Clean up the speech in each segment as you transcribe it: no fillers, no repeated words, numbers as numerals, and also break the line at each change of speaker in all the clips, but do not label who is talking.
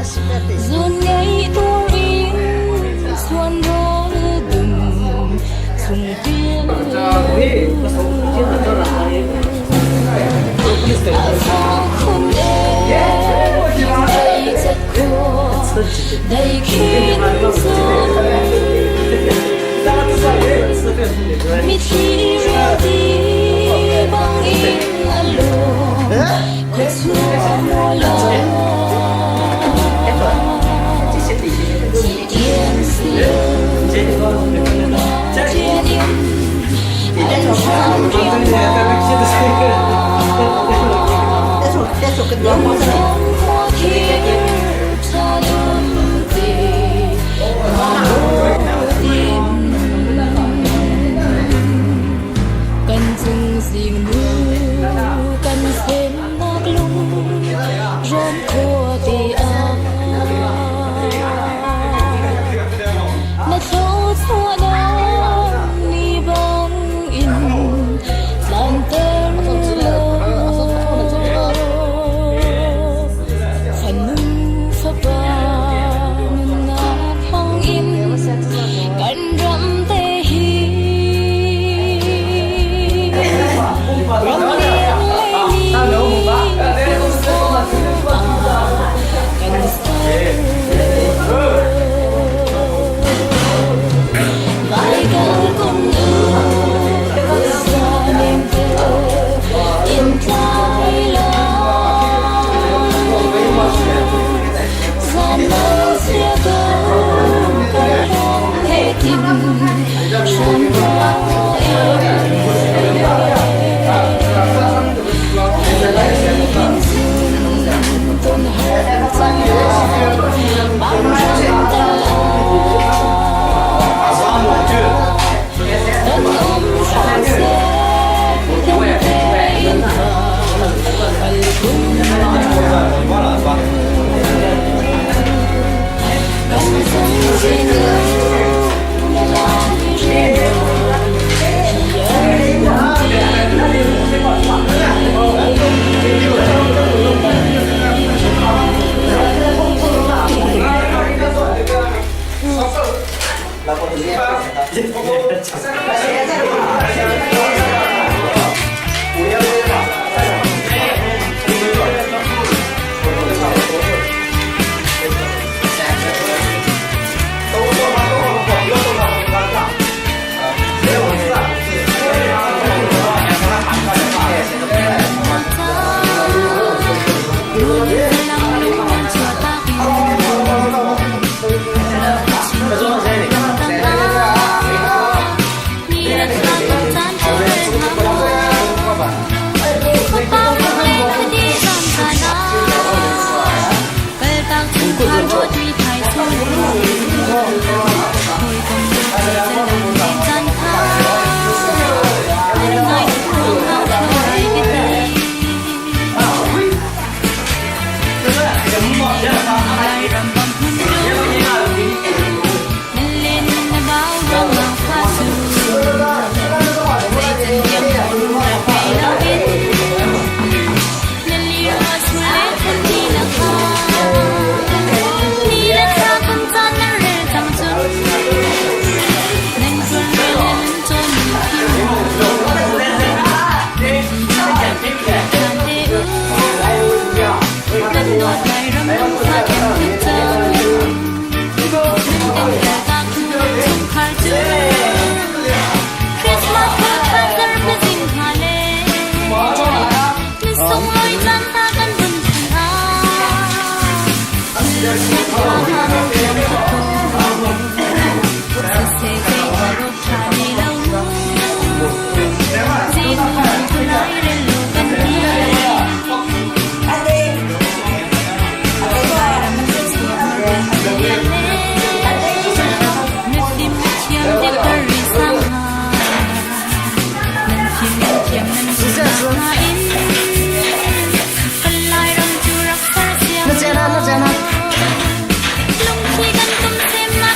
Zun ngei tur in suan rawl dum chung pil A fa khun e dai chat khua dai khin sun Mitthli rialti bang in a luang khuachung mual Thiam si lo na thian in an hram riangmang. Lungfang khua khir tha dum ti ma Kan cung zingnu kan semnak lung ram khua te ah na thluachuahnak ni bang in tlanter law fanu fapa nunnak hmang in kan ram te hi ram lian lei ni phun ah kan ser. Vaikal kun u za nem te in tlai lai zan lo sia ko kal hong he tin shan ko e hin sun ton har cang lai bang ram tal ah kan um hram seh dam tein kal kun kan zung zinu na lai rel thiam
Na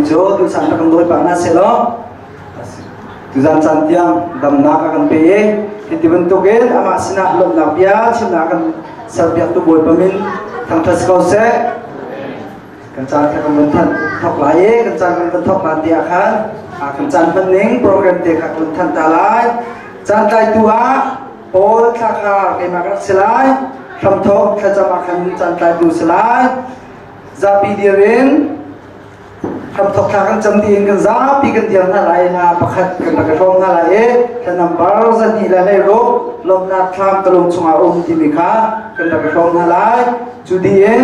cu tuchan rak kan dawi pah hna sehlaw tuzan caan tiang damnak a kan pe i hiti bantukin amah sinah lawmhnak bia chimnak kan serpiaktu Bawipa min thangṭhat si ko seh. Kan caan kha kan vun thanh thok lai i kan caan kan vun thok hlan te ah khan kan caan hman ning program te kha kan vun thanh ta lai. Caan tlaitu ah Paul thla kha keimah ka rak si lai. Hramthok thlacam ah khan caan tlaitu si lai. Zapi dir in hramthok thla kan cam dih in kan zapi kan dir hna lai. Hla pakhat kan rak i hrawm hna lai i thla nambar zahnih le hleiruk lawmhnak thlam ka lung chungah um timi kha kan rak i hrawm hna lai. Cu dih in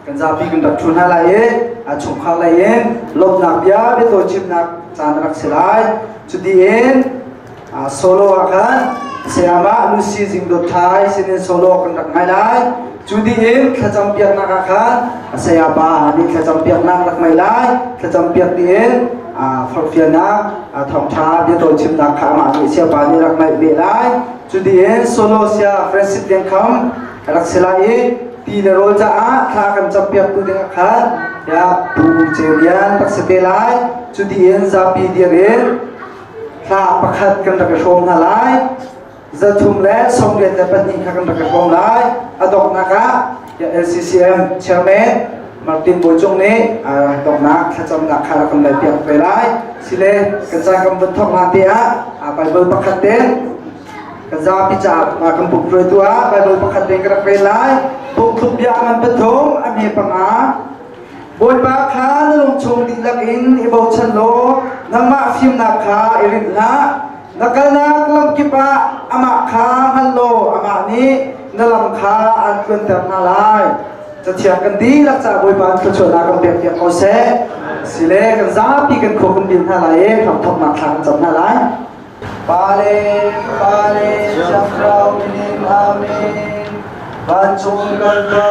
kan zapi kan rak ṭhu hna lai i a chungkhar lei in lawmhnak bia biatawi chimnak caan a rak si lai. Cuti in solo ah khan sayamah Lucy Zingdawt Thai sinin solo kan rak ngai lai. Cu dih in thlacam piaknak ah khan sayapa nih thlacam piaknak rak ngei lai. Thlacam piak dih in forhfialnak thawngṭha biatawi chimnak kha amah nih sayapa nih rak ngaih ve lai. Cu dih in solo sia Francis Lian Kham rak si lai i ti le rawl caah thla kan campiaktu dingah khan ya Pu Ceu Lian rak si te lai. Cu dih in zapi dir in thla pakhat kan rak i hrawm hna lai. 382 kha kan rak i hrawm lai. A donghnak ah LCCM chairman Martin Bawicung nih donghnak thlacamnak kha rak kan lei piak ve lai. Sile kan caan kan vun thawk hna te ah Bible pakhat te Kan zapi caah kan pum hruaitu ah Baibal pakhat te ka rak rel lai. Phungthluk bia ngan pathum a hme panga. Bawipa kha na lungchung dihlak in i bochan law nangmah fimnak kha i rinh hlah. Na kalnak lam kip ah amah kha hngal law amah nih na lam kha aan tluanter hna lai. Cathiang kan dihlak caah Bawipa an thluachuahnak kan pek piak ko seh. Sile kan zapi kan khua kan bil hna lai i hramthoknak thla kan cam hna lai. Pale, Pale, Thiang min Amen. Vancung kan Pa,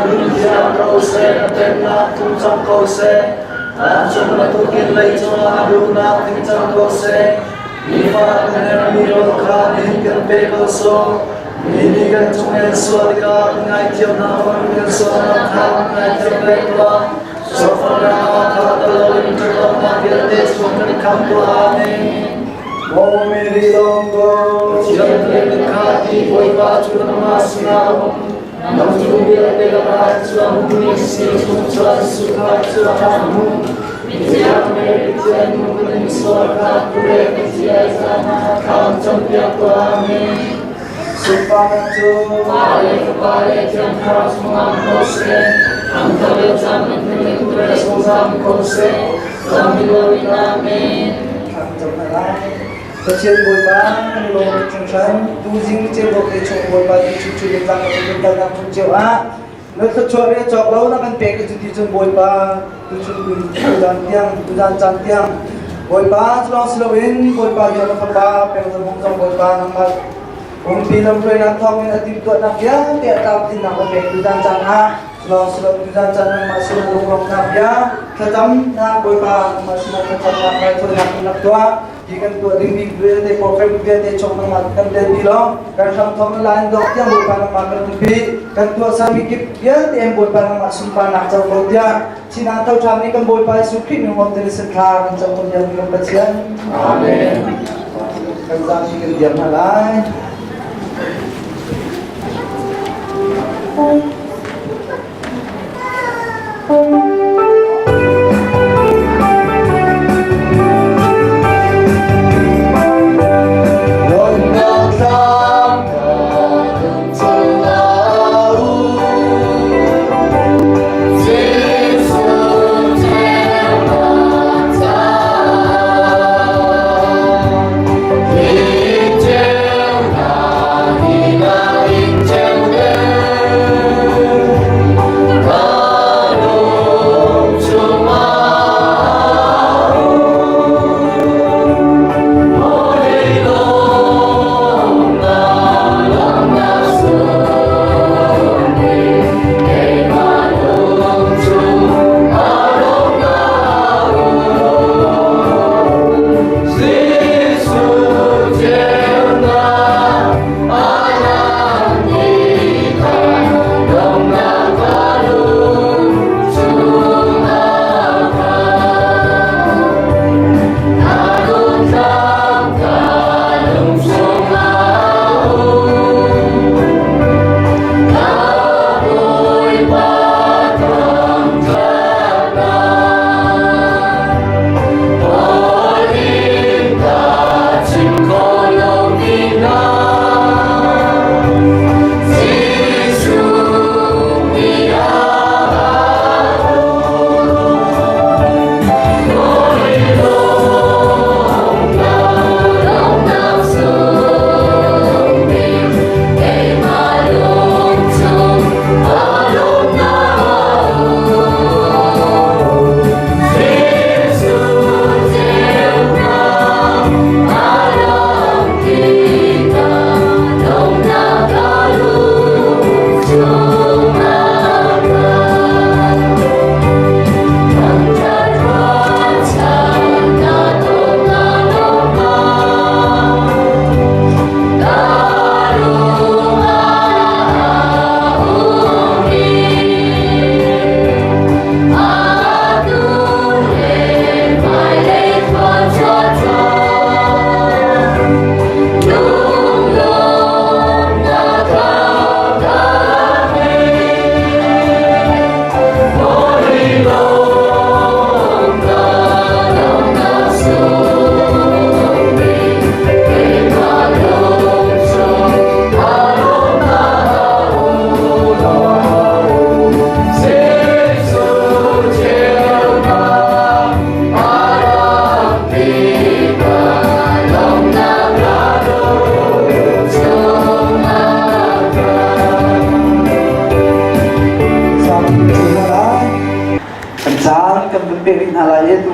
Min thiang ko seh, na pennak tlung cang ko seh. Vancung bantukin leicung ah duhnak tling cang ko seh. Nifa kan herhmi rawl kha nihin kan pe ko sawh. Mi nih kan cung in sual tikah kan ngaithiam hna bangin kan sualnak kha kan ngaithiam ve tuah. Sualnak kha loin ṭhatlonak vialte chung kan khamh tuah. Amen.
Mawmi lawm ko.
Pathian nih kha ti Bawipa cu nangmah sinah a um. Nang cu vialte lakah chuah hmumi si chung chuah sukha cu a hmu. Mithiang le Pathian nu kan sual kha pure Pathian zana thlam campiak tuah. Amen.
Sunparnak cu
Pa le Fapa le Thiang Thlarau chungah ko seh. Ang thawle cam in in ture zungzal ko seh. Zamiloin Amen.
Thlam cam hna lai. Pathian Bawipa kan lawm hringhran tuzing cebok te chung Bawipa ti chu chu le tlang kan kalnak chung cio ah na thluachuah re cawk lo na kan pek i cuti cun Bawipa tuchun tuzan tiang tuzan caan tiang Bawipa cu lawng si loin Bawipa bia na fapa peng zong zong Bawipa nangmah Pumpi lamhruainak thawngin a timhtuahnak vialte a tlamtlinnak a pek tuzan caan ah cu lawng si lo tuzan caan nangmah sinah lunglawmhnak bia thlacamnak Bawipa nangmah sinah thlacamnak raithawinak in rak tuah hi kan tuah dingmi vialte program vialte chung nangmah kan telpi lawng kan hram thawng na lain dok tiang Bawipa nangmah kan umpi kan tuah sami kip vialte in Bawipa nangmah sunparnak co ko tiah Chinah tho ṭhan nih kan Bawipa Jesuh Khrih min ngom te sin thla kan cam ko tiang kan Pathian.
Amen.
Kan zapi kan diam hna lai.
Lawmnak tlang chungah um Jesuh ceunak caah hi ceunak hi na in ceu deuh.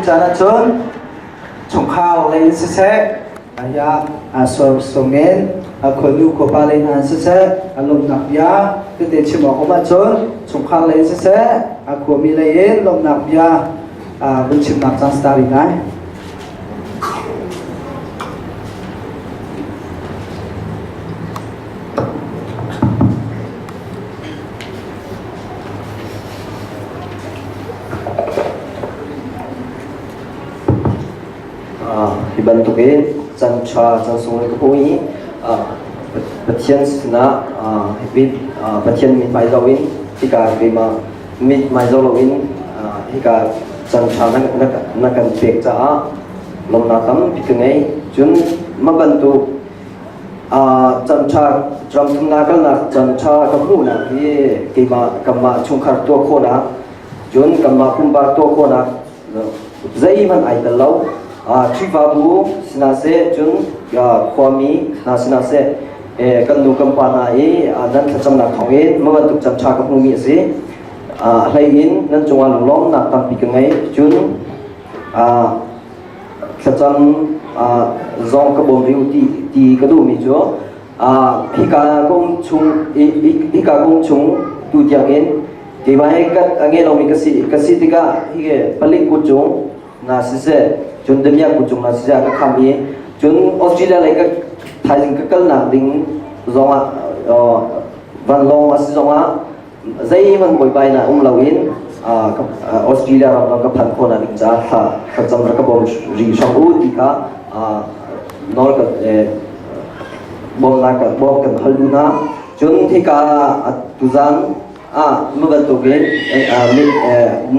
caan ahcun chungkhar lei in siseh, ya sungin khuanu khuapa lei hna in siseh, a lawmhnak bia tete chim awk um ahcun chungkhar lei in siseh, a khuami lei in lawmhnak bia vun chimnak caan si ta rih lai.
Hi bantukin caan ṭha caan sunglawi ka hmu i Pathian sinah Pathian mithmai zoh in hika keimah mithmai zoh loin hika caan ṭha na kan pek caah lawmhnak tampi ka ngei. Cun mah bantuk caan ṭha ram thumnak kalnak caan ṭha ka hmuhnak hi keimah kanmah chungkhar tuah khawhnak cun kanmah pumpak tuah khawhnak zeihmanh ai tel lo. Khrihfabu sinah seh cun khuami hna sinah seh kan nu kan pa hna i nan thlacamnak thawngin mah bantuk caan ṭha ka hmumi a si. A hlei in nan cungah lunglawmnak tampi ka ngei. Cun thlacam zong ka bawm rih u ti, ti ka duhmi cu hika ka um chung hika ka um chung tu tiangin keimah he a ngei lomi ka si ka si tikah hi palik kut cung na siseh cun damiah kut cung na siseh ka kham i cun Australia lei ka thaizing ka kalnak ding zongah vanlawng a si zongah zeihmanh buaibai na um loin Australia ram ka phan khawh ding caah thla thlacam rak ka bawm ri hram u ti kha nawl kan bawmnak kan bawm kan hal du hna. Cun hika tuzan ah mu bantukin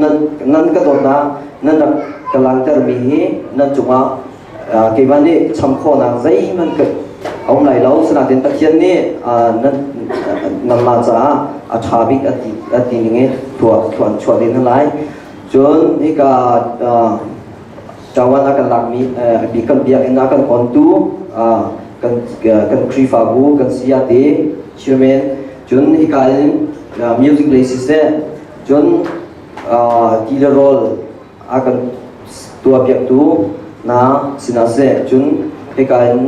nan ka dawtnak nan rak ka langtermi hi nan cungah keimah nih cham khawhnak zeihmanh ka a um lai lo. Sinain Pathian nih nan nanmah caah a ṭha bik a ti ning in tuah an chuah ding hna lai. Cun hika ṭawan a kan lakmi kan biakinn a kan ontu kan kan Khrihfabu kan sayate chairman cun hika in music lei siseh cun ti le rawl a kan tuahpiaktu hna sinah siseh cun hika in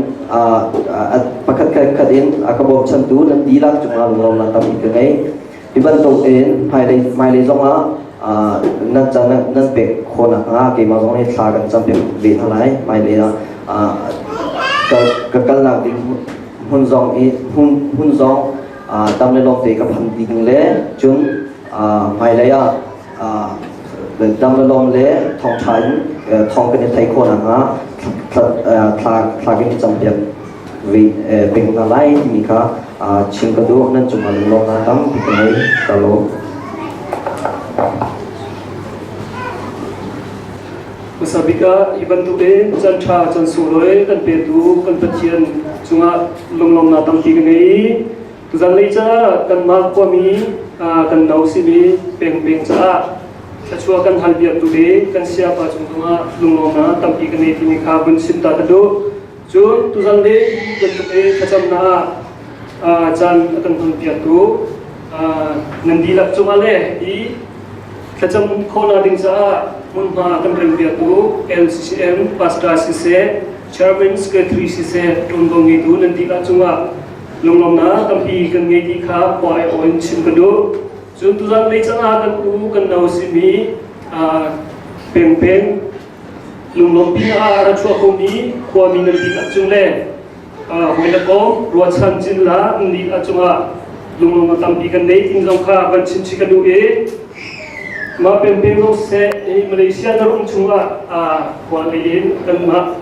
pakhat khat in a ka bawmchantu nan dihlak cungah lunglawmnak tampi ka ngei. Hi bantuk in hmailei zongah nan can nan pek khawh nakhnga keimah zong nih thla kan cam piak ve hna lai. Hmailei ah ka kalnak ding hmun zong i hmun zong dam le lawm te ka phan ding le cun hmailei ah dam le lawm le thawngṭha in thawng kan i theih khawh nakhnga thla thla kan i campiak ve peng hna lai timi kha chim ka duh. Nan cungah lunglawmnak tampi ka ngei. Ka lawm.
Hmasa bik ah hi bantuk in caan ṭha caan sunglawi kan petu kan Pathian cungah lunglawmnak tampi ka ngei. Tuzanlei caah kanmah khuami kan no simi pengpeng caah thluachuah kan hal biaktu le kan siapa cung zongah lunglawmnak tampi kan nei timi kha vun chim ta ka duh. Cun tuzanlei bantuk i thlacamnak ah caan a kan hman piaktu nan dihlak cungah le hi thlacam khawhnak ding caah hmunhma kan rem piaktu LCCM Pastor siseh, Chairman Secretary siseh, ṭuanvo ngeitu nan dihlak cungah Lunglawmhnak tampi kan ngei ti kha khua ai aw in chim ka duh. Cun tuzan lei cangah kan u kan no simi pengpeng lunglawmpi ah ra chuah komi khuami nan dihlak cung le hawi le kom ruachan cinla nan dihlak cungah lunglawmhnak tampi kan nei tin zong kha van chim chih ka duh i mah pengpeng zong siseh hi Malaysia na rum chungah khua lei in kanmah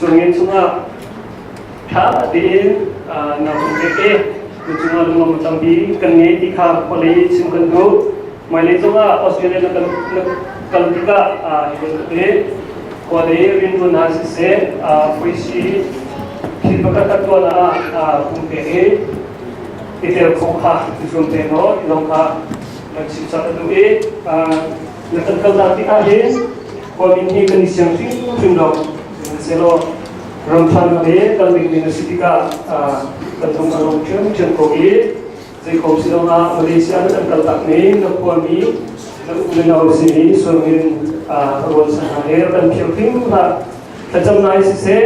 Sungin chungah Ṭha tein naa pumpek i na cungah lunglawm tampi kan ngei ti kha khualei chim kan duh. Hmailei zongah Australia na kal, na kal tikah hi bantuk hi khualei rianṭuan hna siseh, puaisi thil pakhat khat tuah ah pumpek i i tel kho kha i zuam te law ti zong kha kan chim cang a duh i na kan kalnak tikah hin khuami hi kan i siang hrimhrim lo. Sihmanhsehlaw ramthan le kal ding ding a si tikah kan lung a rawk ṭhiamṭhiam ko i zeikhom si lawngah Malaysia na kan kaltak mi na khuami Na u le nau simi sungin ruan sa hna he kan phir hrim hlah. Thlacam nai siseh,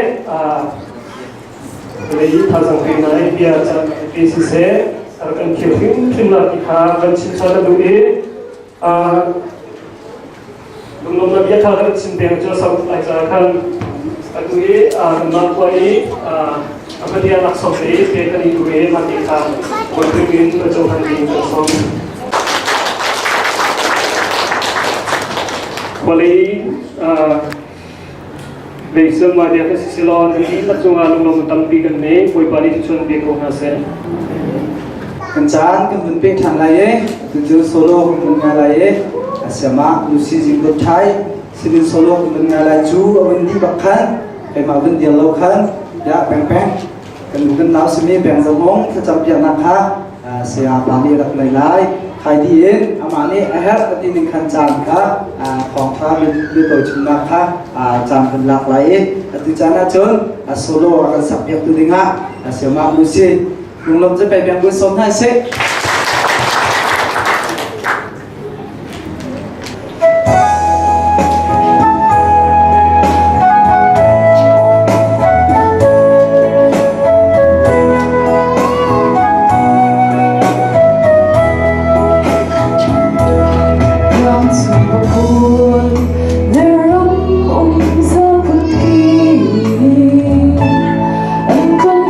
lei thazang pe nai bia caan pe siseh, kan phir hrim hrim la ti kha kan chim sa ka duh i lunglawmnak bia tha kan chim peng cu sau lai ca khan atu i kanmah khua i a Pathian laksawng te pe kan i duh i mah ti kha bawi in ka cohlan ding kan sawm. Khualei Beisam ma dia ka si selaw nan dihlak cungah lunglawm tampi kan nei Bawipa nih cuan pe ko hna seh.
Kan caan kan vun pe ṭhan lai i tucu solo kan vun ngai lai i asiamah Lucy Zingkut Thai sinin solo kan vun ngai lai cu a vun dih bak khan keimah vun dir lo khan ya peng peng kan nu kan nau simi peng zong thlacam piaknak kha saya pa nih rak nei lai khai di in amah nih a herh a ti ning khan caan kha thawngtha biatawi chimnak kha caan kan lak lai i atu caan ahcun a solo a kan sak piak tu dingah siamah Lucy lunglawm cu pe piak kun sawm hna sih.
An kan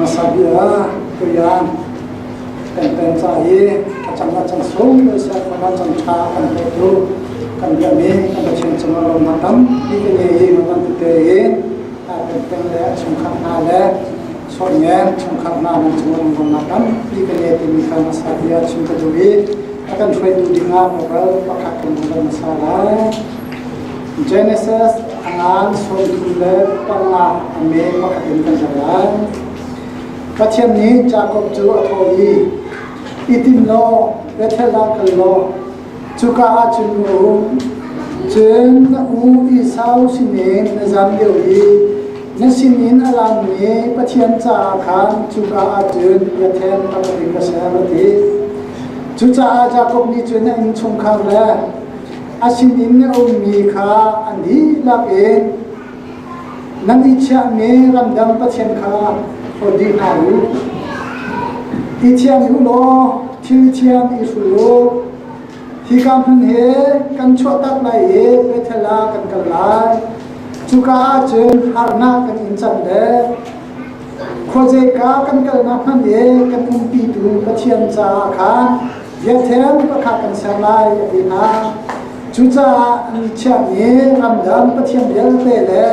Hmasa bia tuyan kan pen ca i a cang a cang sung le siangpahrang a cang ṭha kan petu kan biami kan Pathian cungah lawmnak tampi ka ngei i mah tete in kan peng le a chungkhar hna le sawhngen chungkhar hna nan cungah lawmnak tampi ka ngei timi kha hmasa bia chim ka duh i a kan hruaitu dingah Bible pakhat kan hmu hmasa lai. Genesis a ngan 35 a me pakhat in kan zoh lai. Pathian nih Jakob cu a thawh i, I tim law Bethel ah kal law cuka ah cun na um. Cun na u Esau sinin na zam lio i na sinin a lammi Pathian caah khan cuka ah cun biakṭheng pakhat in ka ser a ti. Cucaah Jakob nih cun a innchungkhar le a sinin a ummi kha an dihlak in nan i chiahmi ramdang pathian kha hlawt dih hna u. I thiang u law thil thiang i hrul u. Hika hmun he kan chuahtak lai i Bethel ah kan kal lai. Cuka ah cun harnak kan in can le khuazeika kan kalnak hmanh i kan umpitu Pathian caah khan biakṭheng pakhat kan ser lai a ti hna. Cucaah an i chiahmi ramdang pathian vialte le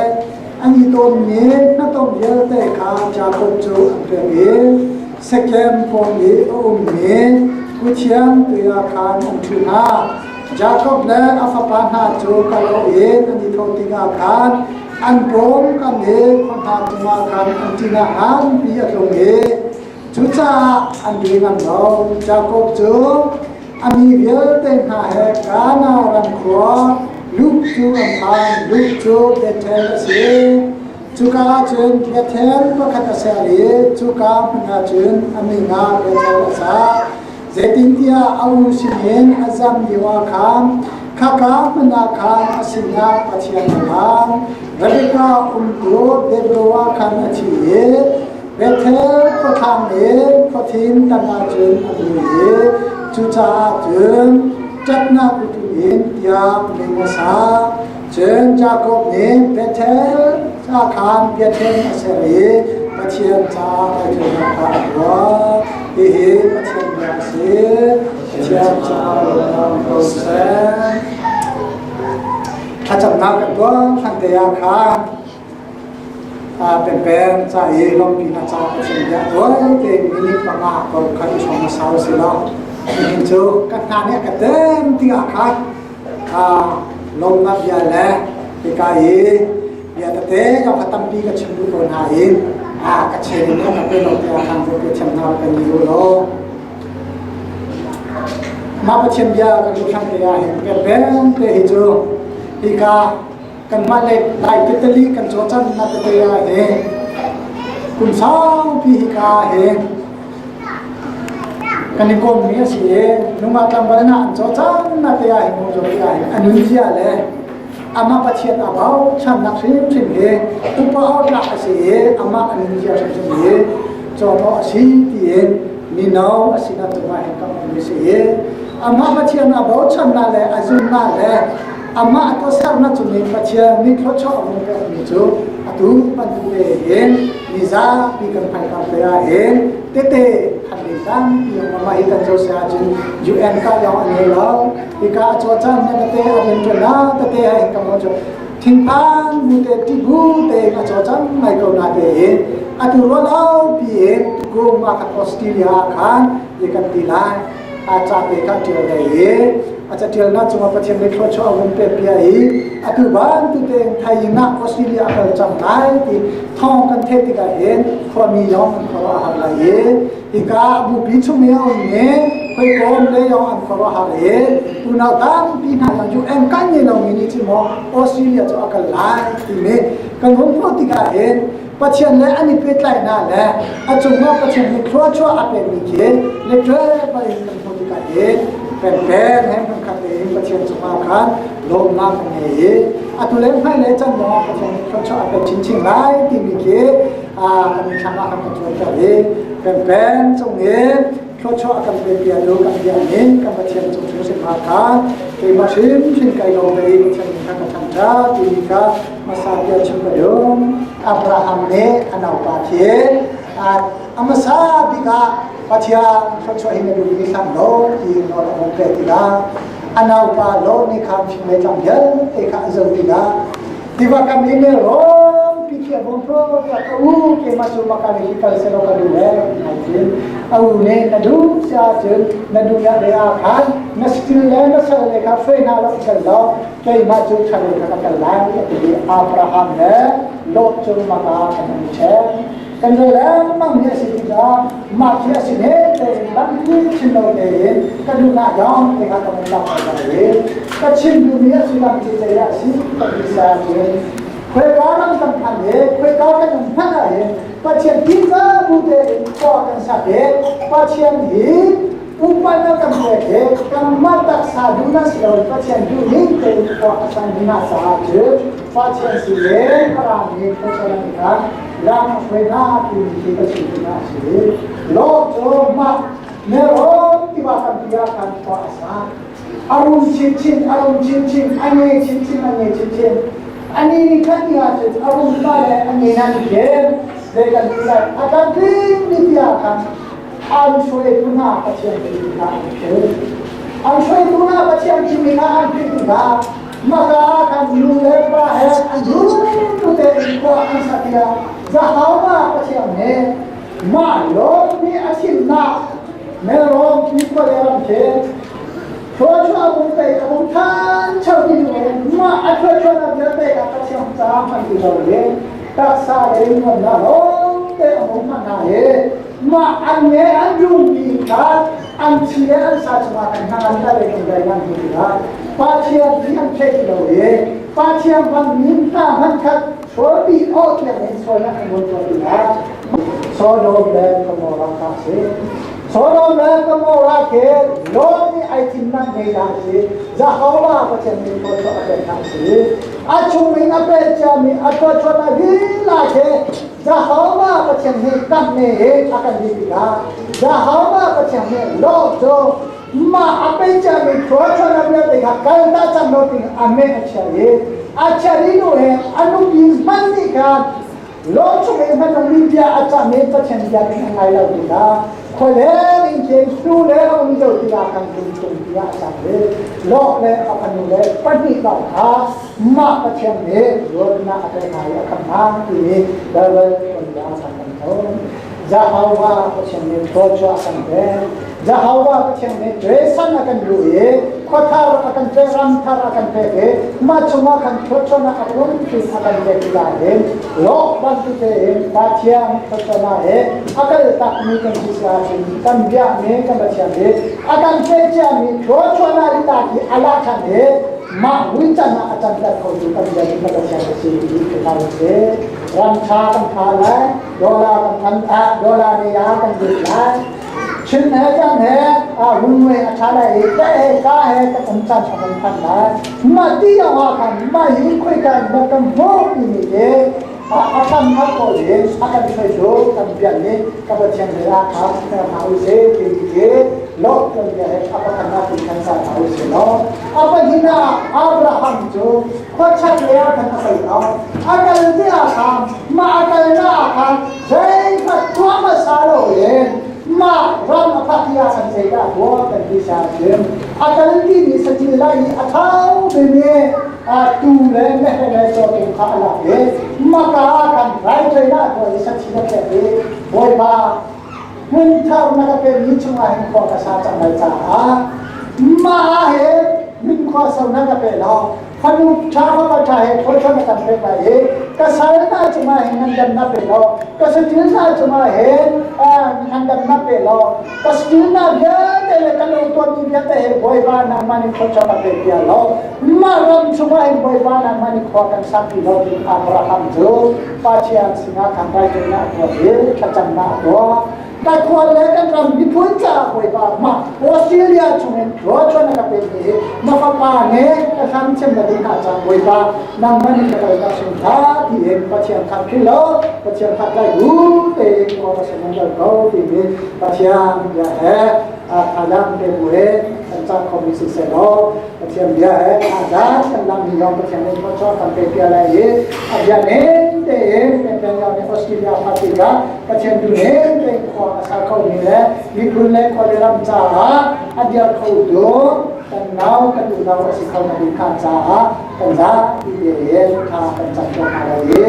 an i tawnmi hnatom vialte kha Jakob cu an pek i Shekem pawng i a ummi kuthiang tui ah khan an ṭhu hna. Jakob le a fapa hna cu kalo in an i thawh tikah khan an pawngkam i khua hna cungah khan an ṭihnak nganpi a tlung i Cucaah an ri ngam lo. Jakob cu a mi vialte hna he Kanaan ram khua Luk cu an phan. Luk cu Bethel a si. Cuka ah cun Bethel pakhat a ser i cuka hmun ah cun a min ah Bethel a sak. Zeitintiah a u sinin a zam lioah khan khaka hmun ah khan a sinah Pathian a lang. Rebekah umtu Deborah khan a thi i Bethel khuathlam i khuathin tangah cun a vui i cucaah cun ṭhatnak utu in tiah min a sa. Cun Jakob nih Bethel ca khan biakṭheng a ser i Pathian caah raithawinak kha a tuah. Hihi Pathian bia a si. Pathian caah lawmhnak ko seh. Thlacamnak kan tuah hlan te ah khan Pengpeng ca i lawmhpinak ca Pathian bia tuai tein minute panga ko kha i hrawng hmasa u si law nihin cu ka hna nih a ka tem tikah khan lawmnak bia le hika i bia tete ka kha tampi ka chim duh ko hna in ka chen in a ka pe lo tiah khan biapia thiam hna kan ni u law mah Pathian bia kan duh hram te ah hin pengpeng te hi cu hika kanmah le Lai teteli kan cawcan na tete ah he kum saupi hika he kan i kawmmi a si i nungak tlangval na an cawcan na te ah hin zo te ah hin a nunzia le amah Pathian a bochannak hrimhrim hi upa awtlak a si i amah a nunzia hrimhrim hi cawmaw a si tiin mino a sinak cungah hin kan um si i amah Pathian a bochannak le a zumnak le Amah a tuahsernak cung in Pathian nih thluachuah a vun pekmi cu atu bantuk te hin mizapi kan hmaikar te ah hin tete khan ding tampi amah hi kan zoh si ahcun UN ka yong an ngei lo hika a cawcan na tete a rianṭuan na tete ha hin kam cu thinphan bu te tibu te a cawcan ngai ko na te hin atu rualo pi in tukum ah khan Australia ah khan ye kan ti lai a ca te kha ṭial ve i a caṭialnak cungah Pathian nih thluachuah a vun pek bia i atu bantuk tein thaizing ah Australia a kal cang lai ti thawng kan theih tikah hin khuami zong an khuaruah a har lai i hika bupi chung i a ummi hawikom le zong an khuaruah har i unau tampi hna zong cu eng kan ngei lomi nih cun maw Australia cu a kal lai timi kan hung hmuh tikah hin Pathian le an i pehtlaihnak le a cungah Pathian nih thluachuah a pekmi khi leṭual in kan hmuh tikah hin pengpeng he hmunkhat tein Pathian cungah khan lawmnak kan ngei i atu le hmailei can zongah Pathian nih thluachuah a pek chinchin lai timi khi kan mitthlam ah kan cuanter i pengpeng cung i thluachuah a kan pepiatu kan biakinn kan Pathian cung hrimhrim ah khan keimah hrimhrim kai lawm ve i Pathian min kha ka thangṭhat timi kha hmasa bia chim ka duh. Abraham nih a naupa khi A hmasa bik ah Pathian thluachuah hi na duh i hlang lo ti nawl a hung pek tikah a naupa Lot nih khan fing le tlang vialte kha a zoh tikah tiva kam i nelrawn pi khi a vung hrawh tiah ka u keimah cu maka hi kal selaw ka duh ee ngai cun a u nih na duh si ahcun na duh na ve ah khan na stil le na sal le kha hruai hna lo i kal law keimah cu ṭhalo kha ka kal lai a ti i Abraham le Lot cu maka an um ṭhen. Kan rel lengmang mi a si tikah mah khi a si ne tein tampi chim lo tein ka duhnak dong te kha ka mun lak ko i ka chim duhmi a si lam ci cei ah si ka ti sa cun khuaika ram kan phan i khuaika kan um hmanh ah hin Pathian tihza bu tein khua kan sak i Pathian hi upat kan pek i kanmah taksa duhnak si lo Pathian duhning tein khua a sang dingah caah cun Pathian si le a rami khuachuah kha lam a hruai hna timi khi ka chim duhnak a si. Lot cu mah nelrawn tiva kampi ah khan khua a sa. A rum chinchin, a rum chinchin, a ngei chinchin, a ngei chinchin. Ani nih khan ti ahcun a rum pa le a ngei nan khen zei kan ti lai a kan tling ni tiah khan an hruaitu hna Pathian thimi kha an phil. An hruaitu hna Pathian thimi kha an phil tikah maka kan nu le pa he an rum tein khua an sa tiah Jehovah Pathian nih mah lawm nih a thimnak Melrom ti khua le ram khi thluachuah a bung pei a bung than chho ti nu mah a thluachuahnak vialte kha Pathian caah hman ti lo in taksa le nuamnak lawng te a hung hman hna i mah an nge an rummi kha an thi le an sa cungah kan hna an le kan dai nan hmu tikah Pathian hi an thei ti lo i Pathian hmanmi hna hmanh khat sualpi awh tiang in sualnak an ngol tuah tikah Sodom le Gomorrah kha a si. Sodom le Gomorrah khi Lot nih ai thimnak ngei dah a si. Jehovah Pathian nih thluachuah a pek hna a si. A chung in a pek ciami a thluachuahnak lila khi Jehovah Pathian nih kamh ne hi a kan ti tikah Jehovah Pathian nih Lot cu mah a pe ciami thluachuahnak vialte kha kal ta cang lo ding a meh a chia i a chia dih hnu he a nupi hmanh nih khan Lot chung i hmanungmi bia a cam i Pathian bia nih a ngai lo tikah khualeng in khin hnu le a um lo tikah kan lungtung tiah a cam i Lot le a fanu le pahnih lawng kha mah Pathian nih luatnak a pek hna i a khamh hna timi Baibal tuanbia kan kan thawng. Jehovah Pathian nih thluachuah a kan pek. Jehovah Pathian nih dresan a kan duh i khuathar a kan pek, ramthar a kan pek i mah chungah khan thluachuahnak a phunphun a kan pek tikah hin lawk bantuk tein Pathian thluachuahnak he a kal takmi kan si ahcun kan biakmi kan Pathian hi a kan pek ciami thluachuahnak lila hi a lak ṭhan i mah vuican ah a canter khotu kan biakmi kan Pathian a si ti ka hngal si. Ram ṭha kan pha lai, dollar kan phan ah dollar nih a kan lut lai. Chin he kan he a rungwe a ṭha lai i ka he ka he kan um caan a hung phan lai. Mah ti ah khan mah hi khoika in dah kan hmuh timi hi a hram kha kawl in a kan hruaitu kan biak nih ka Pathian lei ah khan hna hna u sih timi hi Lot kan bia he a pakhatnak in kan ca hna u sih law a pahnihnak ah Abraham cu khuachak lei ah khan a kal lo. A kal ti ah khan mah a kalnak ah khan zeihmanh tuah hmasa loin mah ram a phak ah khan zeidah tuah kan ti ahcun a kal timi saṭil lai i a ṭhao bimi tuu le meheh le cawtum kha a lak i maka ah khan raithawinak a tuah i saṭil a pek i Bawipa hmun thar na ka pekmi chungah hin khua ka sa cang lai caah mah he min khua so na ka pe lo fanu ṭha fapa ṭha he thawchuah na kan pek lai i ka sal hna cungah hin nan dam na pe law ka saṭil hna cungah hin nan dam na pe law ka saṭil hna vialte le ka lo tuahmi vialte he Bawipa nangmah nih thawchuah ka pek bia law mah ram chungah hin Bawipa nangmah nih khua kan sakpi law ti Abraham cu Pathian sinah khan raithawinak a tuah i thlacamnak a tuah. Ka khual le kan ram miphun caah Bawipa mah Australia chungin thluachuah na ka pekmi hi na fapa nih ka hram cem na ding hna caah Bawipa nangmah nih ka kalnak sung hlah tiin Pathian kha philh lo Pathian kha tlai bu tein khua ka sung dal ko timi Pathian bia he thazaang pe bu he kan cak khomi siseh law Pathian bia he thazaang kan lammi lawng Pathian nih thluachuah kan pek piak lai i a bia ning tein. tein Penpen nih Australia a phak tikah Pathian duhning tein khua a sa khomi le miphun le khua le ram caah a dir khotu kan nau kan unau a si kho na ding kha caah kan zapi tein tha kan cam ko hna lai i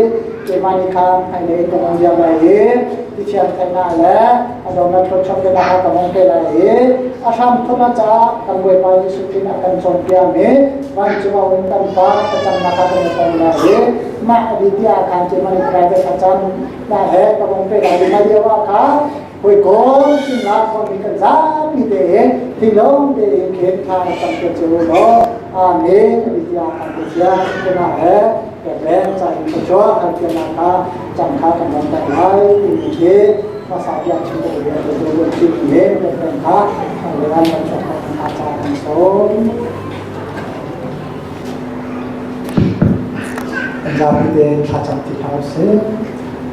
keimah nih khan hmailei ka hong ziar lai i Pathian theihnak le a dawtnak thluachuah ke hna ka hong pe lai i a hram thawhnak caah kan Bawipa Jesuh Khrih a kan cawnpiakmi vancung a um kan Pa thlacamnak kha kan i ton lai i mah a dih tiah khan keimah nih private thlacam na he ka hong pe lai i mah lio ah khan hawikom sinah khuami kan zapi tein thinlung tein khin thla na cam piak cio u law Amen a ti tiah kan Pathian keimah he pekpek ca in thluachuah halpiaknak kha cam kha kan ron tak lai timi khi hmasa tiang chim ka duh i tu kan chim i pekpek kha lean kan chuak kha ca kan sawm. Zapi tein thlacam ti hna usih.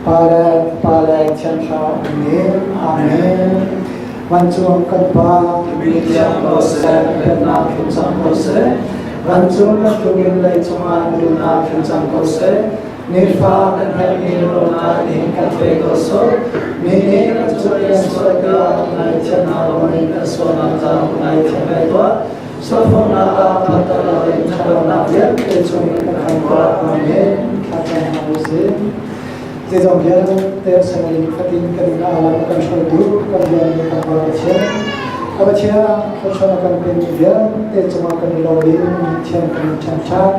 Pa le Fapa le Thiang Thlarau min. Amen. Vancung kan Pa,
Mi thiang ko seh, pennak thlung cang ko seh. Vancung bantukin leicung ah nunnak thlung cang ko seh. Nifa kan herhmi rawl nihin kan pe ko sawh. Mi nih kan sual kan sual tiah ngaithiam hna loin kan sualnak ca ngaithiam ve tuah. Sualfawmnak ah phanter loin ṭhatlonak vialte chung in kan hal tuah.
Amen. Thlacam hna usih. Zeizong vialte sangling fatin kan inn ah lam a kan hruaitu kan biakmi kan Bawi Pathian. A Pathian thluachuah na kan pekmi vialte cungah kan i lawm i thiam kan in ṭhangṭhat.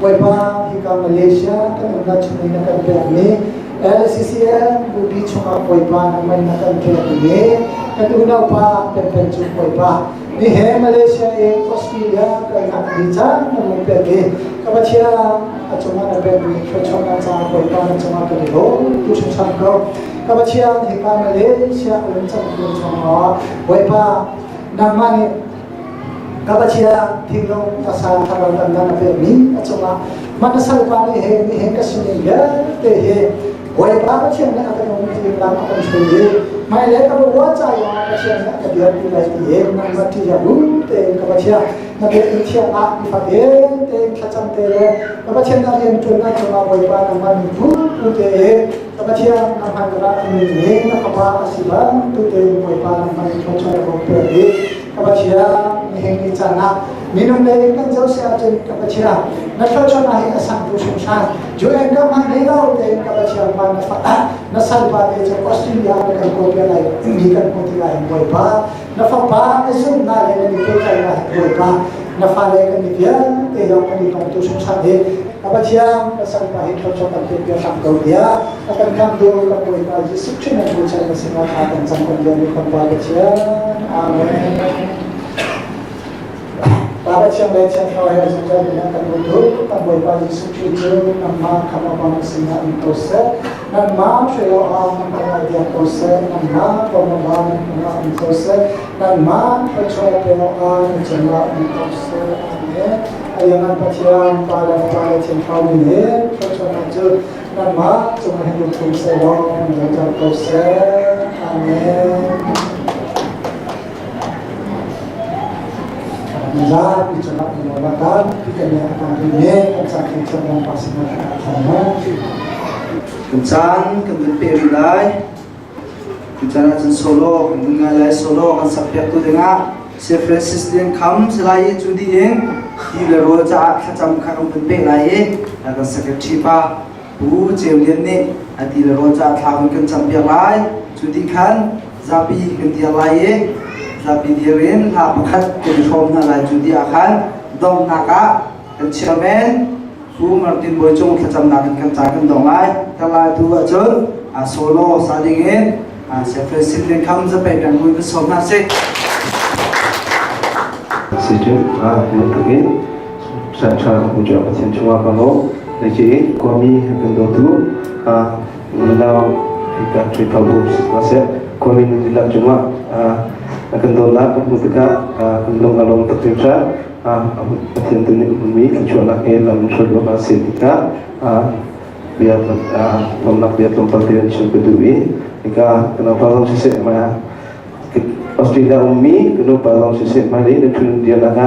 Bawipa hika Malaysia kan umnak chung i na kan pekmi LCCM bupi chungah Bawipa nangmah na kan pekmi kan unaupa Pempen cu Bawipa Ni he Malaysia in Australia kan hak mi caan na mung pek i ka Pathian a cungah na pekmi thluachuahnak caah Bawipa na cungah kan i lawm tu hringhran ko. Ka Pathian hika Malaysia um cang tu chungah Bawipa nangmah nih ka Pathian thinlung taksa thlarau dang na pekmi a cungah mah na salpa nih he ni he ka sining vialte hi Bawipa Pathian nih a kan um ti lam a kan hruai i hmailei ka ruah ca ah Pathian nih a ka dirpi lai ti in nangmah ṭih bu tein ka Pathian na biakinn thiang ah nifatin tein thlacam te le ka Pathian na rian ṭuannak cungah Bawipa nangmah min phu tein ka Pathian nangmah na rak min nih na fapa a si bantuk tein Bawipa nangmah nih thluachuah na hung pek i ka Pathian nihin ni caan ah minung lei kan zoh si ahcun ka Pathian na thluachuahnak hi a sang tu hringhran UN ka hman hlei lo tein ka Pathian van na fa na salpa te cu Australia na kan kawl lai mi kan hmu ti lai Bawipa na fapa na zumhnak le na mi pehtlaihnak hi Bawipa na fale kan mi vialte zong kan i tong tu hringhran hi ka Pathian ka salpa hi thluachuah kan pek piak hram ko tiah a kan khamtu kan Bawipa Jesuh Khrih na bochan na sinah thla kan cam kan lian kan Pa Pathian Amen Pa Pathian le Thiang Thlarau he zungzal in kan bawmtu kan Bawipa Jesuh Khrih cu nangmah khamh awkah na sinah um ko seh. Nangmah hruai awkah nan kan ngaihthiam ko seh. Nangmah bawmh awkah nan cungah um ko seh. Nangmah thluachuah pek awkah nan cungah um ko seh. Amen. Aliangan Pathian, Pa le Fapa le Thiang Thlarau min in thluachuahnak cu nangmah cungah hin um thum seh law nan zungzal ko seh. Amen. Zapi cungah kan tampi kan i a tang rih kan caan kan thiam lam pa sinah kan thong
Kan caan kan vun pe rih lai. Tu caan ah cun solo kan vun ngai lai solo kan sak piak tu dingah Sir Francis Lian Kham salai i cu dih in ti le rawl caah thlacam kha kan vun peh lai i kan secretary pa Pu Ceu Lian nih a ti le rawl caah thla vun kan cam piak lai. Cu dih khan zapi kan dir lai i zapi dir in hla pakhat kan i hrawm hna lai cu ti ah khan donghnak ah kan chairman Pu Martin Bawi Cung thlacamnak in kan ca kan dong lai kan lai tu ahcun a solo sa ding in San Francisco kham zapei peng hui kan sawm hna si
Si cu a bantuk in sanṭha hmu Pathian chungah ka lawm. Nai khuami kan dawtu Nunau hika Khrihfabu siseh khuami nan dihlak cungah a kan dawtnak kan hmuh tikah kan lung a lawm tuk hringhran. Pathian tu nih hmunmi thluachuahnak he lam hruai awk a si tikah bia lawmnak bia tlawmpal te an chim ka duh i hika kan pa zong siseh ma Australia ummi kan upa zong siseh hmailei na thun dialak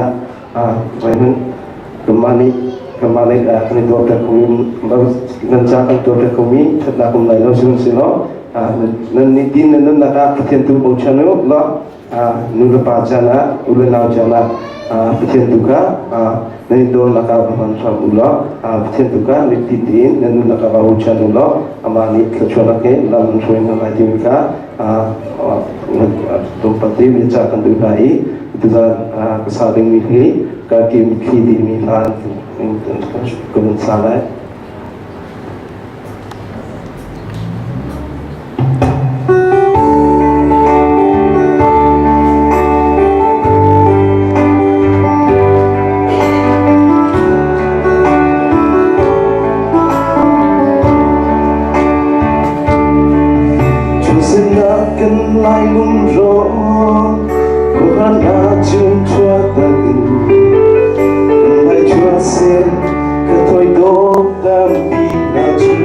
ah zeihmanh kanmah nih kanmah lei kan i dawter ko. Nan ca kan tuar komi thatnak um lai lo sihmanhsehlaw nan nitin nan nunnak ah Pathian tu bochan u law nu le pa chan ah u le nau chan ah Pathian tu kha nan i dawrnak ah va hman hram u law Pathian tu kha nitin tein nan nunnak ah va bochan u law amah nih thluachuahnak he lam an hruai hna lai timi kha tlawmpal te ca kan duh hna i tuzan ka sa dingmi hi ka ke mitthli timi hla ka vun sa lai. Kan lai lungrawng khuahana chung thua takin kan lai thua sen ka thoi dawt tampi na chu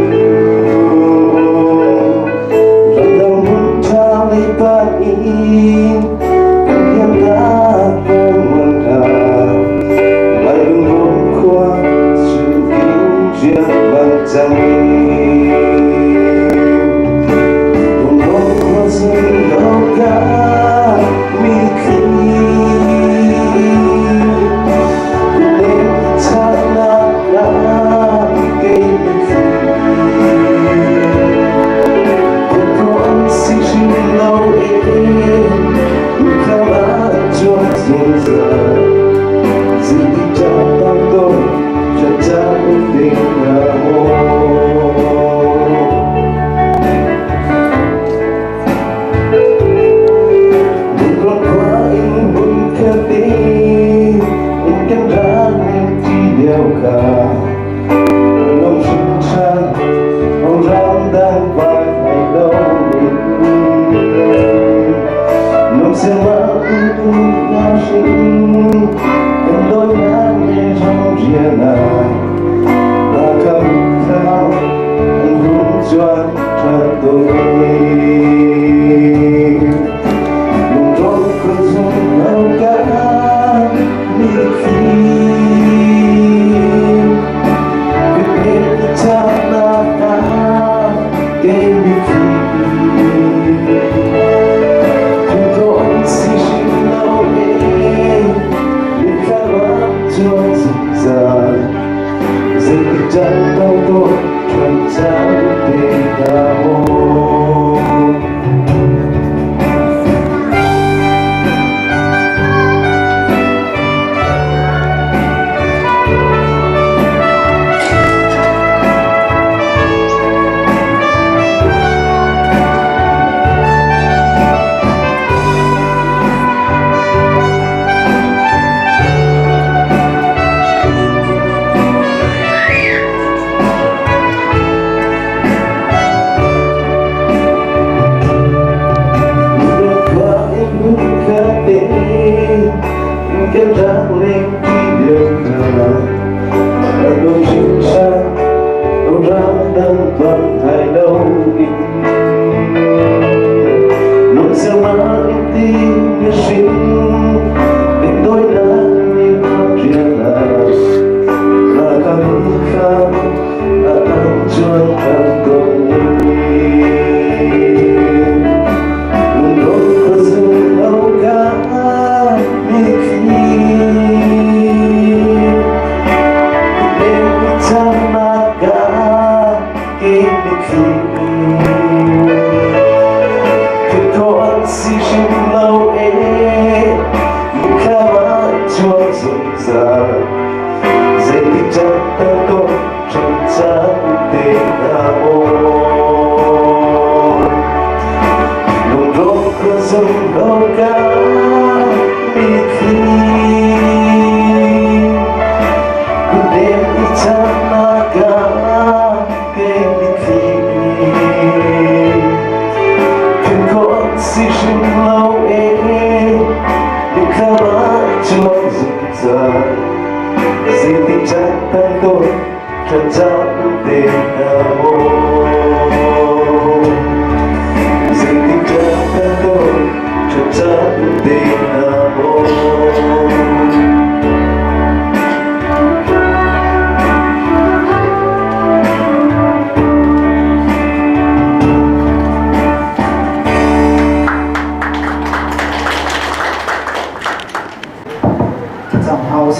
ramdang hmun tha lei pan in kan hiam nak kan ka lai lungrawng khua chung in rian bang cang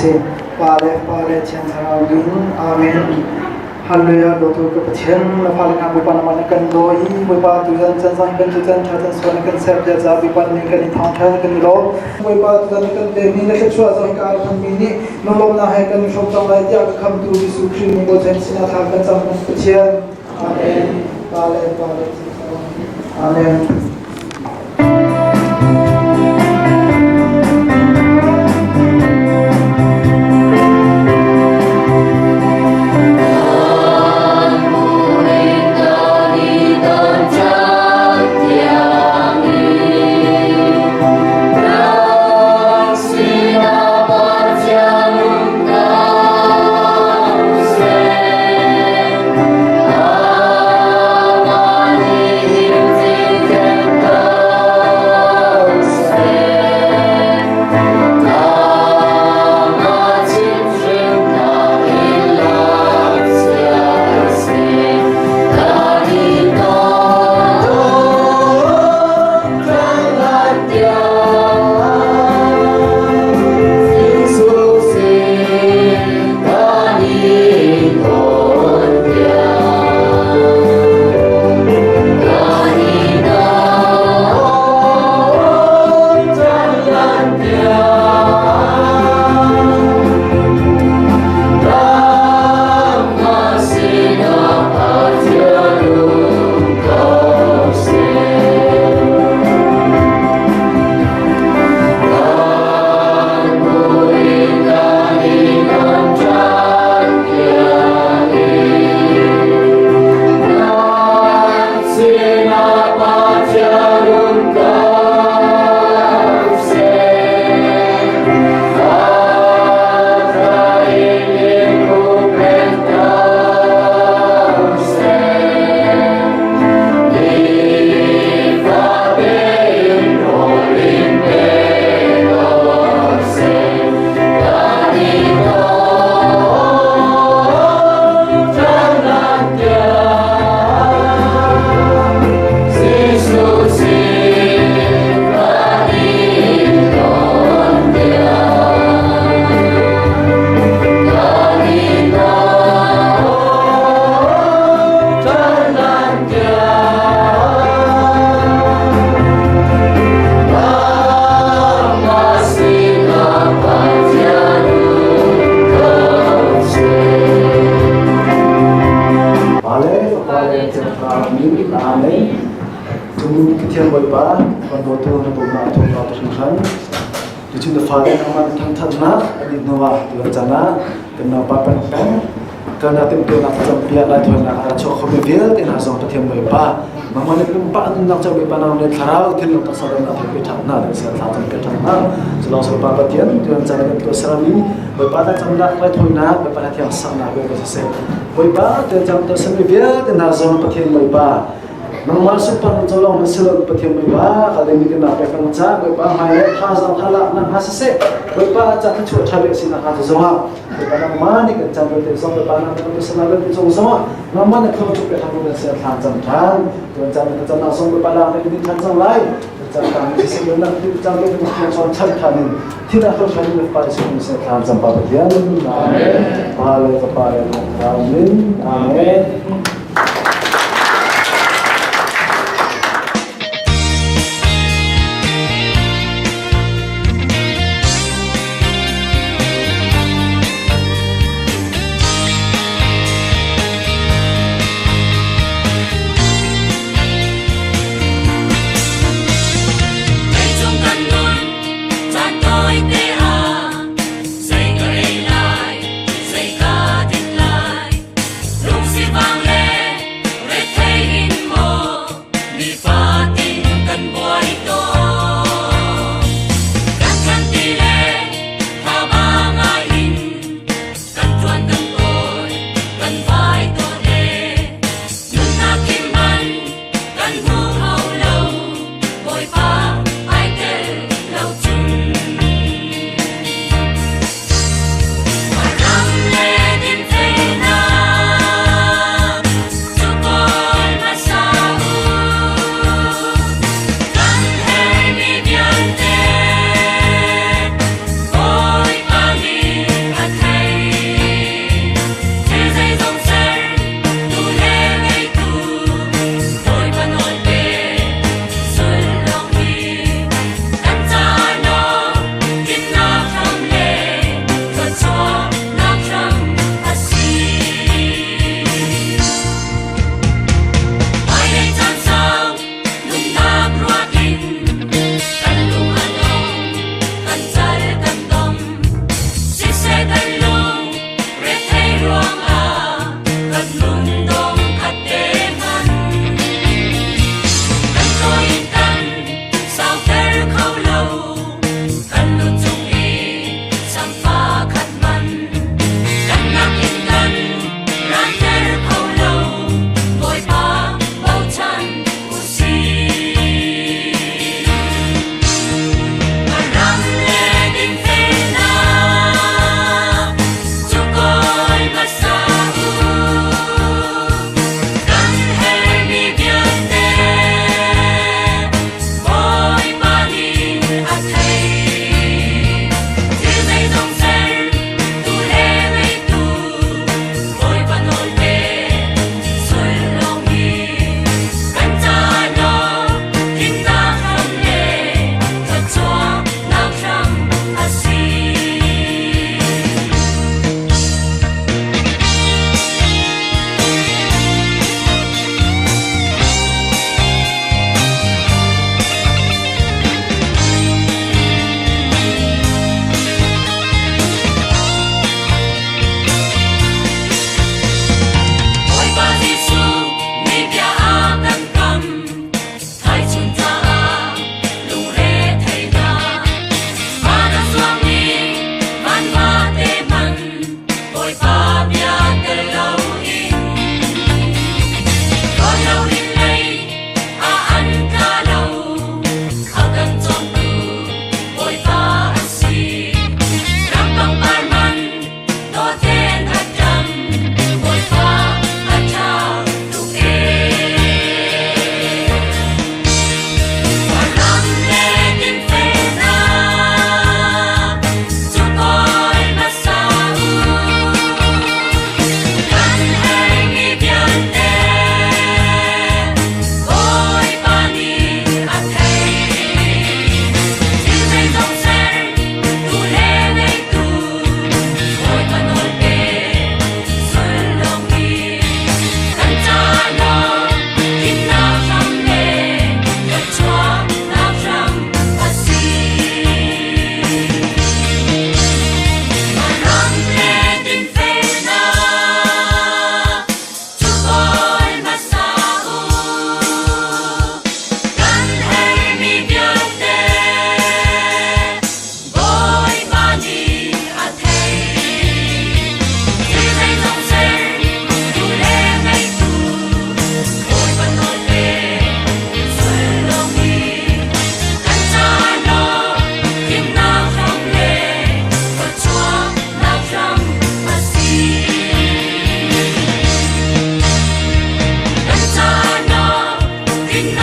sih. Pa le Fapa le Thiang Thlarau min. Amen. Hallelujah dawtu ka Pathian na fale hna Bawipa nangmah na kan daw i Bawipa tuzan chan sang kan tu chan tha chan sual na kan ser bia ca Bawipa nih kan i thangthat kan i lawm. Bawipa tuzan na kan pekmi na thluachuah zong ka arphanmi nih lunglawmhnak he kan i hrawm cang lai tiah ka khamtu Jesuh Khrih min Bawipa sinah thla kan cam Pathian. Amen. Pa le Pa le Thiang Thlarau min. Amen.
Pathian Bawipa, kan dawtu na dawtnak a thawng tuk hringhran. Tuchun na fale nangmah na thangthatnak an i hnuah tuan caan ah kan naupa peng peng kan timhtuahnak thlacampiak laithawinak ah chuak khomi vialte hna zong Pathian Bawipa nangmah nih pumpak nunnak cu Bawipa nang nih thlarau thinlung taksa ram na thei ṭhan hna ding sal thla cam ṭhan hna culawng Bawipa Pathian tuan caan kan tuah sermi Bawipa thlacamnak laithawinak Bawipa na thiang saknak Bawipa siseh Bawipa tuan caan tuah sermi vialte hna zong Pathian Bawipa Nangmah sunparnak cu lawng na si lo Pathian Bawipa ka ding kan pek nang ca Bawipa hmai le thazang thalak na hnga siseh Bawipa ca thluachuah ṭha bik si na hnga zongah Bawipa nangmah nih kan caan vialte zong Bawipa nang kan sana vialte zong zongah nangmah nih thluachuah pe ṭhan kan sia thlan cam ṭhan tuan caan na cam nak zong Bawipa lak nih kan ṭhan cang lai caan tang siseh nak caan te kan chan chan ṭhan in thil a ṭhan in Pa sia sia thlan cam pa Pathian Amen Pa le Fapa le Thlarau min Amen.
Leicung kan nun caan tawite ah zei ka ei lai, zei ka din lai, lungsivang le.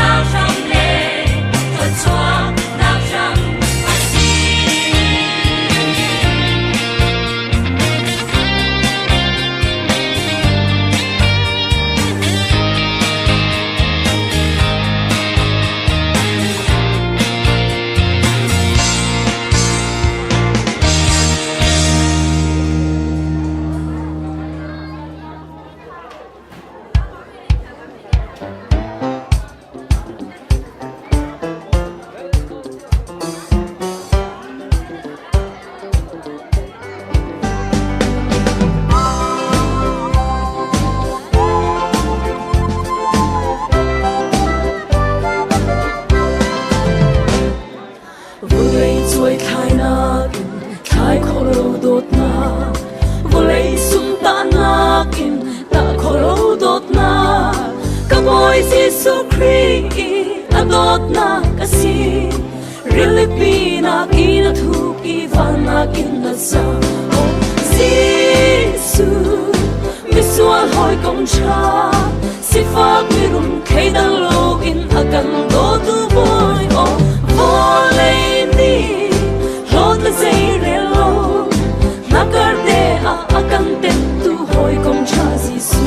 Damnak hram le thluachuahnak hram a si. Vawlei cuai thlainak in thlai khawh lo dawtnak, vawlei sumtahnak in tah khawh lo dawtnak, ka Bawi Jesuh Khrih i a dawtnak a si. Rilipi nakin a thuk i van nakin a sang. Oh, Jesuh, misual hawikom ṭha, sifak mirum thleidang loin a kan dawtu Bawi. Oh, vawlei nih hlawt le zei rel lo, hnakar te ah a kan temtu hawikom ṭha Jesuh.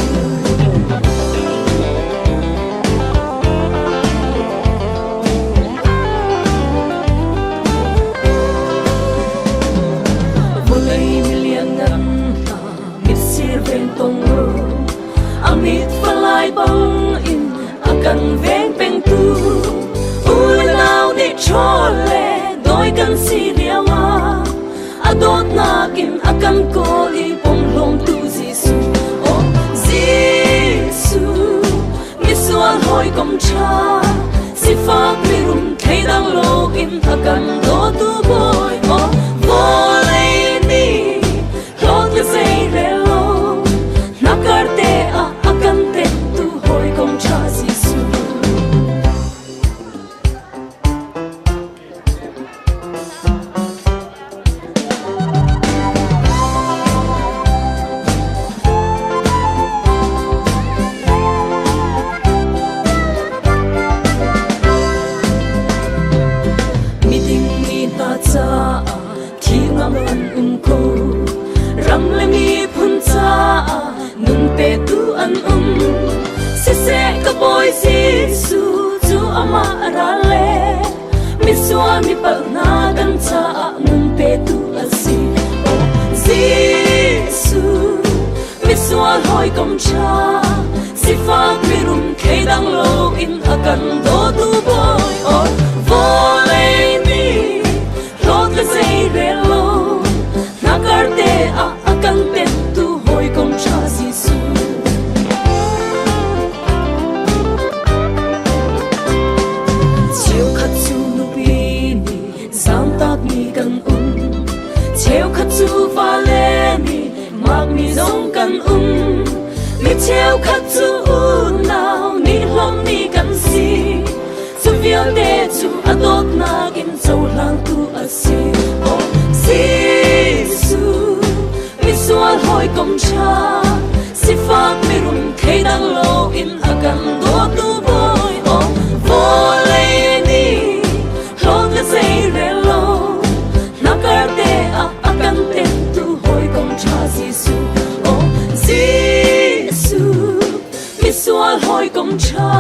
Vawlei milianngan hna mitsir ven tong lo, a mit falai bang in a kan veng pengtu. U le nau nih ṭhawl le dawi kan si lio ah, a dawtnak in a kan kawl i pomhlawmtu Jesuh. Oh, Jesuh, misual hawikom ṭha, sifak mirum thleidang loin a kan dawtu Bawi. Oh, vawlei nih hlawt le zei rel lo, hnakar te ah a kan temtu hawikom ṭha Jesuh. Miding mi hna caah thi ngam an um ko. Ram le miphun caah nun petu an um. Siseh ka Bawi Jesuh cu amah a ral le misual mi palh hna kan caah nun petu a si. Oh, Jesuh, misual hawikom ṭha, sifak mirum thleidang loin a kan dawtu Bawi. Oh, vawlei nih hlawt le zei rel lo, hnakar te ah a kan temtu hawikom ṭha Jesuh. Cheukhat cu nupi nih zaamtakmi kan um. Cheukhat cu vale nih makmi zong kan um. Mi cheukhat cu unau nih hlawmmi kan si. Cu vialte cu a dawtnak in cohlangtu a si. Oh, Jesuh, misual hawikom ṭha, sifak mirum thleidang loin a kan dawtu Bawi. Oh, vawlei nih hlawt le zei rel lo, hnakar te ah a kan temtu hawikom ṭha Jesuh. Oh, Jesuh, misual hawikom ṭha,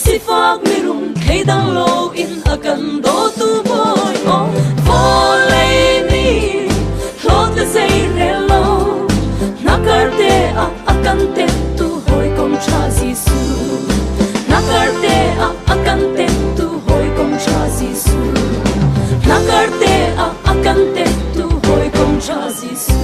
sifak mirum thleidang loin a kan dawtu Bawi. Oh, vawlei nih hlawt le zei rel lo, hnakar te ah a kan temtu hawikom ṭha Jesuh. Hnakar te ah a kan temtu hawikom ṭha Jesuh. Hnakar te ah a kan temtu hawikom ṭha Jesuh.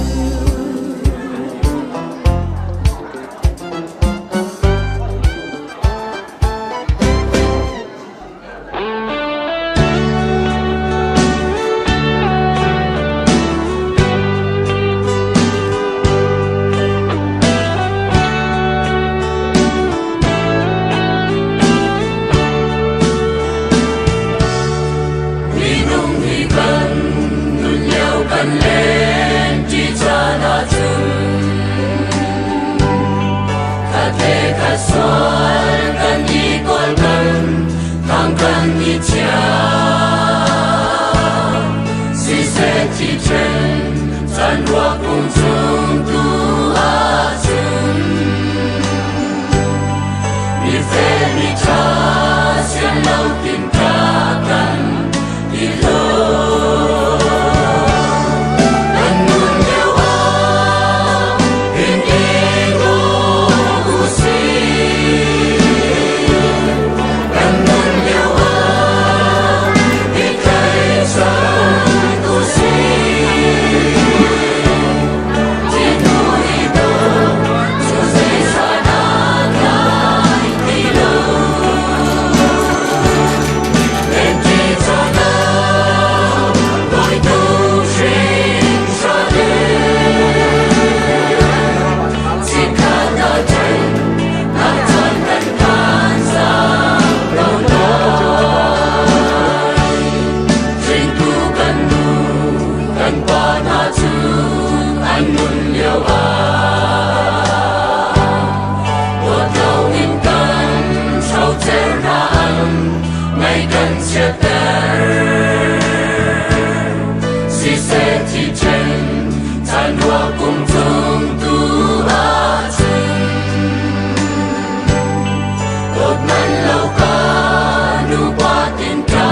Siseh thi ṭhen caan ruah kum chung tu ahcun mi fel mi ṭha sian lo tin ka kan ti lo. Kan nun lio ah hin i daw usih. Kan nun lio ah i tlaihchan usih. Thihnu i daw cu zeizahdah tlai ti lo. Lenti canak bawitu hringhran Chikkhat ah ṭhen nak caan kan phan cang ko lai. Hringtu kan nu kan pa hna cu an nun lio ah dawt loin kan hrocer hna an ngaih kan chiatter. Siseh thi ṭhen caan ruah kum chung tu ahcun dawt man lo ka nupa tin ṭa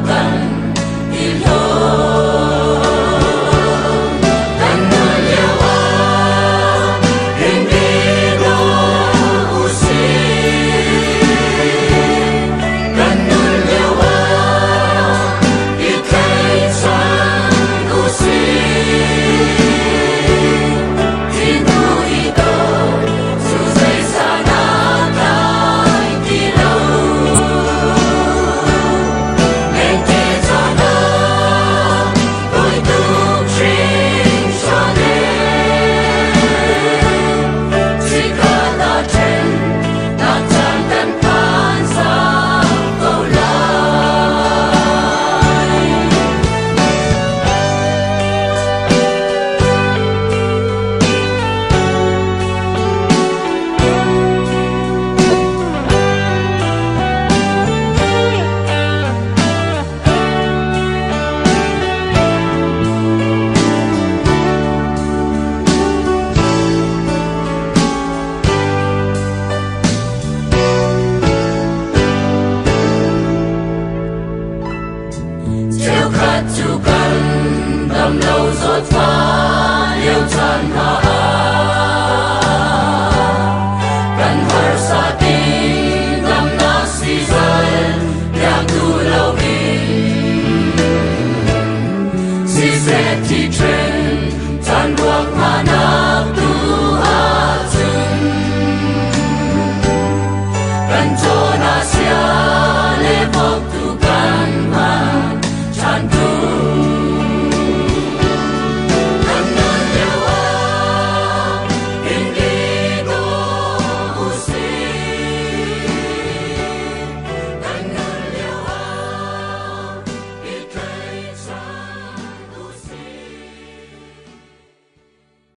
kan i hlawm. Kan nun lio ah hin i daw usih. Kan nun lio ah i tlaihchan usih. Thihnu i daw cu zeizahdah tlai ti lo. Lente canak bawitu hringhran Chikkhat ah ṭhen nak caan kan phan cang ko lai. Cheukhat cu kan dam lo zawtfah lio caan hna.